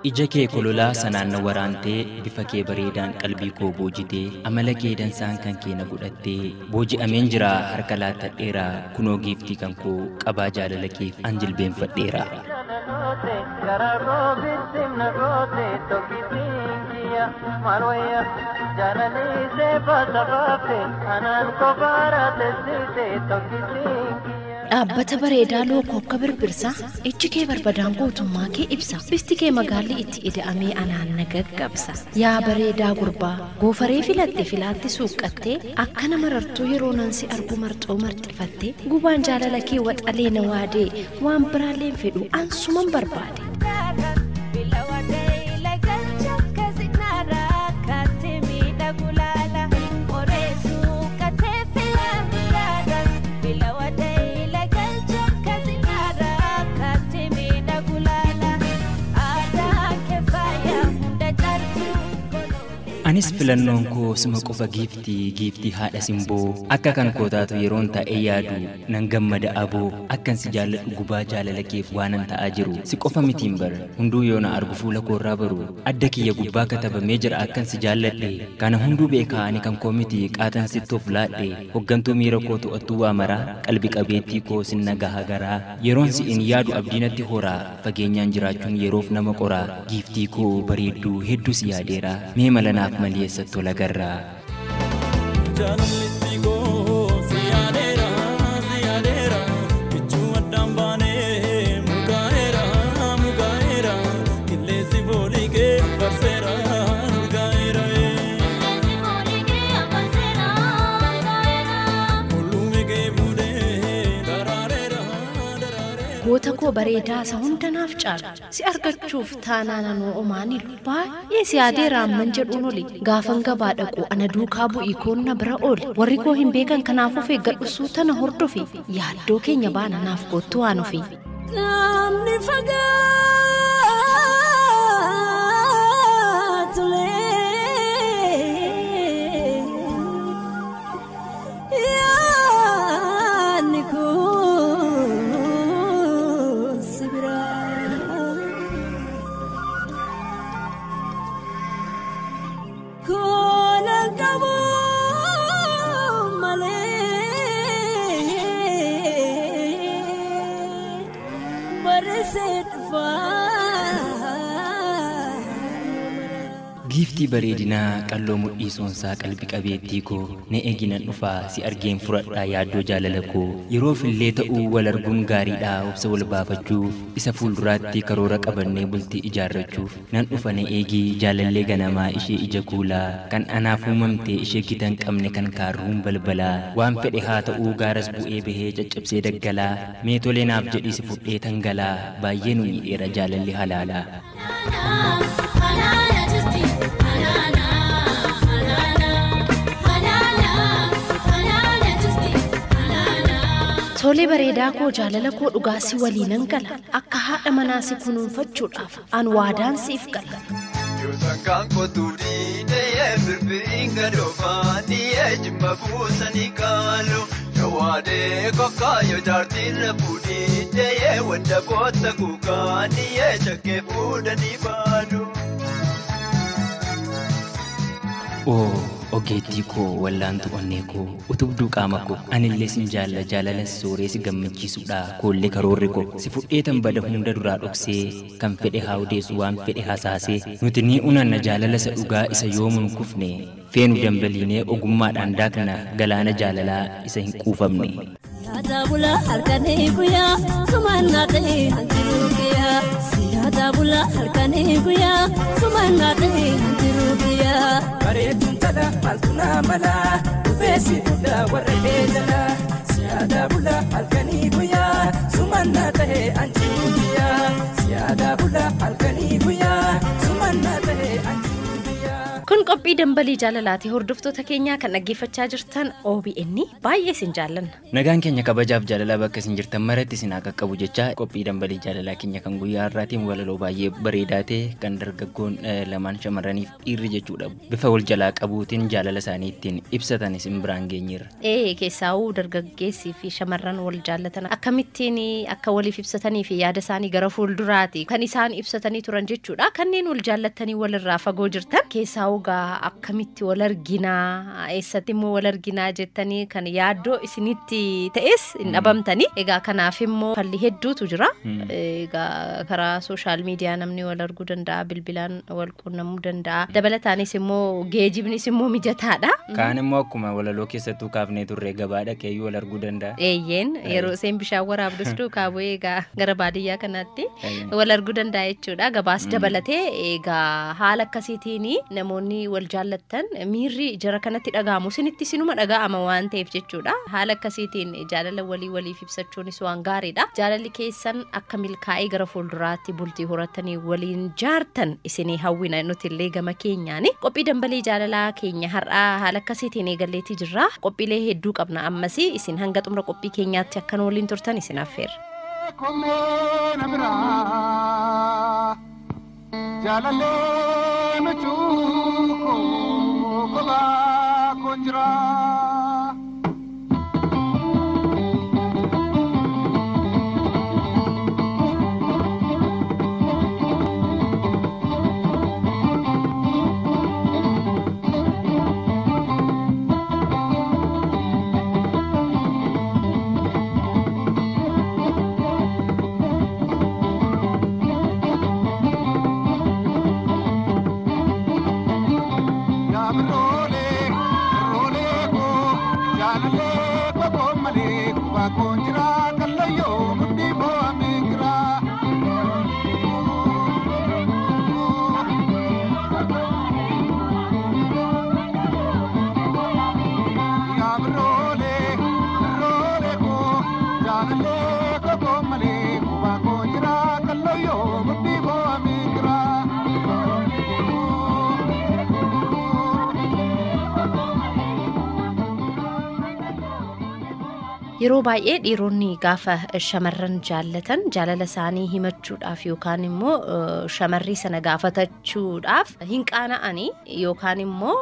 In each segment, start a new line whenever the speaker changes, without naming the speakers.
Ija kee kololaa sanaan na waraantee, bifa kee bareedaan qalbii koo boojitee, amala kee dansaan kan kee na godhattee, booji'ameen jira harka laattadheera, kunoo giiftii kan koo qabaa jaalala keef an jilbeenfadheera.
Dhaabbata bareedaa lookoo akka birbirsaa, ijji kee barbadaan guutummaa kee ibsa. Bifti kee magaalli itti ida'amee anaan na gaggabsa. Yaa bareedaa gurbaa, goofaree filatte filaatti suuqqattee, akka nama rartuu yeroo nan si argu marxoo marxifattee, gubaan jaalala kee waxalee na waadee, waan biraalleen fedhu ansuman barbaade.
Anis filannoon koo suma qofa giiftii, giiftii haadha simboo, akka kan koo taatu yeroon taa'ee yaadu nan gammada aboo, akkan si jaalladhu gubaa jaalala keef waanan ta'aa jiru si qofa mitiin bar, hunduu yoo na argu fuula koorraa baru, adda kiyya gubbaa katabamee jira akkan si jaalladhe, kana hunduu beekaa ani kan koo miti qaatan sitti of laadhe, hoggantuu miira koo to'attuu waa maraa, qalbi qabeettii koo sin nagaha garaa, yeroon si'in yaadu abdiinatti horaa, fageenyaan jiraachuun yeroof nama qoraa, giiftii koo bareedduu hedduu si yaadeera, mee mala naaf malee eessatti tola garraa.
Jaalalli koo si yaadeera, si yaadeera, michuu addaan baanee mukaa'eera, mukaa'eera, qilleensi foolii kee farseera, urgaa'eera. Mul'uumi kee fuudhee daraareera, daraareera.
Goota koo bareedaa isa hunda naaf caalu, si argachuuf taanaan anoo omaanilu, baay'ee si yaadeera amman jedhuun oli, gaafan gabaa dhaqu ana duukaa bu'ii koon na bira ooli, warri koo hin beekan kanaaf of eeggadhu suuta na hordofi, yaaddoo keenya baana naaf koottu waan ofi.
Qaamni fagaatulee yaadni kun si biraa kola qabu malee barreessee dhufaa.
Giiftii bareedinaa qalloo mudhii soonsaa qalbi qabeettii koo, na eeginan dhufaa si argeen fudhadhaa yaaddoo jaalala koo, yeroof illee ta'uu wal arguun gaariidhaa obsa wal baafachuuf, isa fuulduraatti karoora qabannee bultii ijaarrachuuf, nan dhufa na eegii jaalallee ganamaa ishee ija kuulaa, kan anaaf uumamte ishee gita hin qabne kan kaarruun balbalaa, waan fedhe haa ta'uu gaaras bu'ee bahee caccabsee daggalaa, mee tolee naaf jedhii si fudhee tangalaa, baay'ee nu miidheera jaalalli halaalaa.
Tolee bareedaa koo jaalala koo dhugaa si waliinan gala, akka haadha manaa si kunuunfachuudhaaf an waadaan siif gala.
Yoosan kootu diidee firfiriin gadoofaa dhi'ee jimma buusanii kaalu. Jawaadee kokkaayo jaartiin rafuudhii deeyee wadda boota kuukaa dhi'ee shakkee fuudhanii baadu.
Oo ogeettii koo wallaantu onnee koo utubduu qaama koo, anillee sin jaalla jaalalas sooree si gammachiisuudha koollee karoorri koo, si fudheetan bada hunda duraa dhoksee, kan fedhe haa odeessu waan fedhe hasaasee, nuti ni unanna jaalala isa dhugaa isa yoomuun kufne, feenu dambaliinee ogummaadhaan daakna galaana jaalalaa isa hin quufamne.
Siyaata bula halkanii guyyaa sumannaa ta'e hanjiru kiyyaa. Siyaata bula halkanii guyyaa sumannaa ta'e hanjiru kiyyaa.
Bareedduun tala maaltu naa mala, dhufeessi fuudhaa warra kee jala. Siyaata bula halkanii guyyaa sumannaa ta'e hanjiru kiyyaa. Siyaata bula halkanii guyyaa sumannaa ta'e hanjiru kiyyaa.
Kun Kun qophii dambalii jaalalaati. Hordoftoota keenyaa kan dhaggeeffachaa jirtan OBN baay'ee isin jaallanna.
Nagaan keenya kabajaaf jaalalaa bakka isin jirtan maratti isin haa qaqqabu jecha qophii dambalii jaalalaa keenya kan guyyaa har'aatiin walaloo baay'ee bareedaa ta'e kan dargaggoon lamaan shamarraniif dhiirri jechuudha. Bifa wal jalaa qabuutiin jaalala isaanii ittiin ibsatan isin biraan geenyeerra.
Keessaawuu dargaggeessii fi shamarran wal jaallatan akkamittiin akka waliif ibsatanii fi yaada isaanii gara fuulduraati kan isaan ibsatanii turan jechuudha. Kanneen wal jaallatanii walirraa fagoo jirtan keessaawuu akkamitti wal arginaa eessatti immoo wal arginaa jettanii kan yaaddoo isinitti ta'es hin dhabamtanii. Egaa kanaaf immoo falli hedduutu jira. Egaa karaa sooshaal miidiyaa namni wal arguu danda'a, bilbilaan wal quunnamuu danda'a. Dabalataanis immoo geejibnis immoo mijataadha.
Kaan immoo akkuma walaloo keessattuu kaafnee turre gabaadha keeyyuu wal arguu danda'a.
Eeyyeen yeroo isheen bishaan waraabdus duukaa bu'ee egaa gara baadiyyaa kanaatti wal arguu danda'a jechuudha. Gabaas dabalatee egaa haala akkasiitiin namoonni wal jaallattan miirri jara kanatti dhaga'amu isinitti sinuma dhaga'ama waan ta'eef jechuudha. Haala akkasiitiin jaalala walii waliif ibsachuunis waan gaariidha. Jaalalli keessan akka milkaa'ee gara fuulduraatti bultii horatanii waliin jaartan isinii hawwina nuti illee gama keenyaani. Qophii dambalii jaalalaa keenya har'aa haala akkasiitiin eegalleetii jirra. Qophiilee hedduu qabna ammas isin hanga xumura qophii keenyaatti akkan waliin turtan isin affeerra.
Jaalallee michuuko kophaa koon jira.
Yeroo baay'ee dhiironni gaafa shamarran jaallatan jaalala isaanii himachuudhaaf yookaan immoo shamarrii sana gaafatachuudhaaf hin qaana'anii yookaan immoo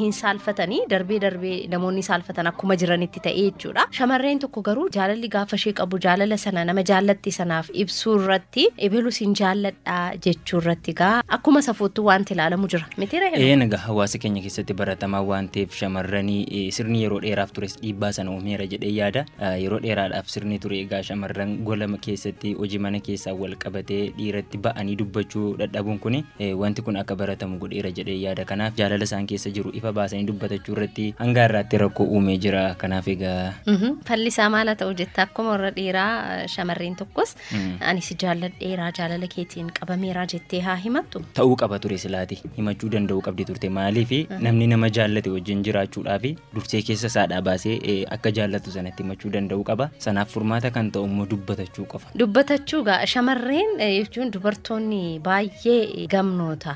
hin saalfatanii darbee darbee namoonni saalfatan akkuma jiranitti ta'ee jechuudha. Shamarreen tokko garuu jaalalli gaafa ishee qabu jaalala sana nama jaallatti sanaaf ibsuu irratti ebelus hin jaalladhaa jechuu irratti gaa akkuma safuutti wanti ilaalamu jira. Mitiira
helu? Egaa hawaasa keenya keessatti baratamaa waan ta'eef shamarranii sirni yeroo dheeraaf tures dhiibbaa sana uumeera jedhee yaada. Yeroo dheeraadhaaf sirni ture egaa shamarran gola keessatti hojii mana keessaa wal qabatee dhiiratti ba'anii dubbachuu dadhabuun kun wanti kun akka baratamu godheera jedhee yaada. Kanaaf jaalala isaan keessa jiru ifa baasanii dubbatachuu irratti hanga irraatti rakkoo uumee jira. Kanaaf egaa
falli isaa maal ta'u jetta akkuma warra dhiiraa shamarreen tokkos ani si jaalladheeraa jaalala keetiin qabameeraa jettee haa himattu.
Ta'uu qaba ture silaati himachuu danda'uu qabdi turte maaliif namni nama jaallate wajjin jiraachuudhaaf dursee keessa isaadhaa baasee akka jaallatu sanatti himachuu danda'uu qaba. Sanaaf furmaata kan ta'u immoo dubbatachuu qofa.
Dubbatachuu gaa shamarreen jechuun dubartoonni baay'ee gamnoota.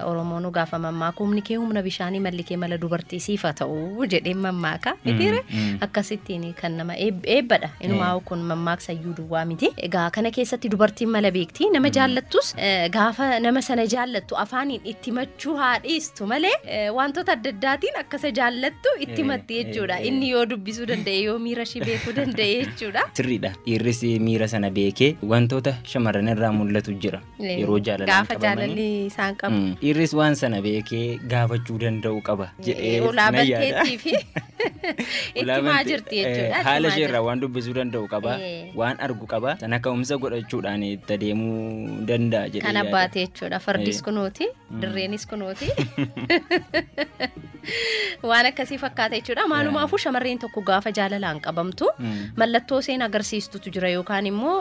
Oromoon gaafa mammaaku humni kee humna bishaanii malli kee mala dubartii siifa ta'u jedhee mammaaka. Mitiire akkasittiin kan nama eebbadha. Inumaa kun mammaaksa iyyuu duwwaa miti. Egaa kana keessatti dubartiin mala beekti. Nama jaallattus gaafa nama sana jaallattu afaaniin itti machuu haa dhiistu malee wantoota adda addaatiin akkasa jaallattu itti matti jechuudha. Inni yoo dubbisuu danda'e yoo miira ishee beekuu danda'e jechuudha.
Sirriidha. Dhiirris miira sana beekee wantoota shamarran irraa mul'atu jira. Yeroo jaalalaan
gaafa jaalalli isaan qabu.
Dhiirris waan sana beekee gaafachuu danda'u qaba jedhee
ulaa batteettii fi itti maa jirti jechuudha.
Haala ishee irraa waan dubbisuu danda'u qaba. Waan argu qaba. Sana ka'umsa godhachuudhaan itti adeemuu danda'a jedhee
Kan abbaate jechuudha. Fardis kunuuti, dirreenis kunuuti. Waan akkasii fakkaata jechuudha. Maalumaafuu shamarreen tokko gaafa jaalalaan qabamtu mallattoo isheen agarsiistutu jira yookaan immoo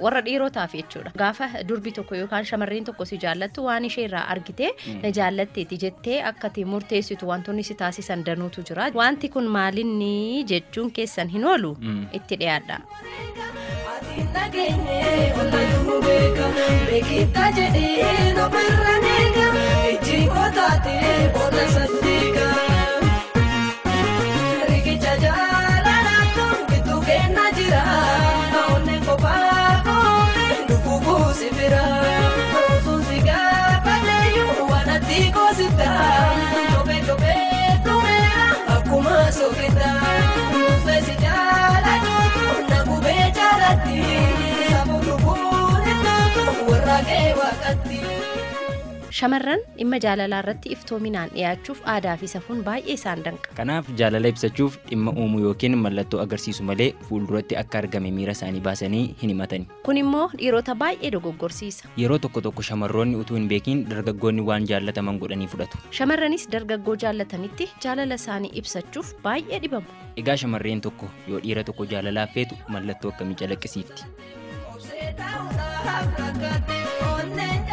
warra dhiirotaaf jechuudha. Gaafa durbi tokko yookaan shamarreen tokko si jaallattu waan ishee irraa argite na jaallatteeti jettee akka ati murteessitu wantoonni si taasisan danuutu jira. Wanti kun maalinni jechuun keessan hin oolu itti dhiyaadha.
Ati nageenye ollaan beeka beekita jedhee nobirra neega ijji kootaate booda saddeeka. Riqicha jaalalaatu gidduu keenna jira onneen kophaa kootee lubbuu kuusi bira osoo si gaafadheeyyuu waan ati koosifta chopee chopee tumeera akkuma soofita nuufeesi jaalachuutu na gubee jaalatti sammuu lubbuun hittuutu warra kee waaqatti.
Shamarran dhimma jaalalaa irratti iftoominaan dhiyaachuuf aadaa fi safuun baay'ee isaan danqa.
Kanaaf jaalala ibsachuuf dhimma uumuu yookiin mallattoo agarsiisu malee fuulduratti akka argame miira isaanii baasanii hin himatani.
Kun immoo dhiirota baay'ee dogoggorsiisa.
Yeroo tokko tokko shamarroonni utuu hin beekin dargaggoonni waan jaallataman godhanii fudhatu.
Shamarranis dargaggoo jaallatanitti jaalala isaanii ibsachuuf baay'ee dhibamu.
Egaa shamarreen tokko yoo dhiira tokko jaalalaaf feetu mallattoo akkamii calaqqisiifti?
Obsee ta'uudhaaf rakkate onneen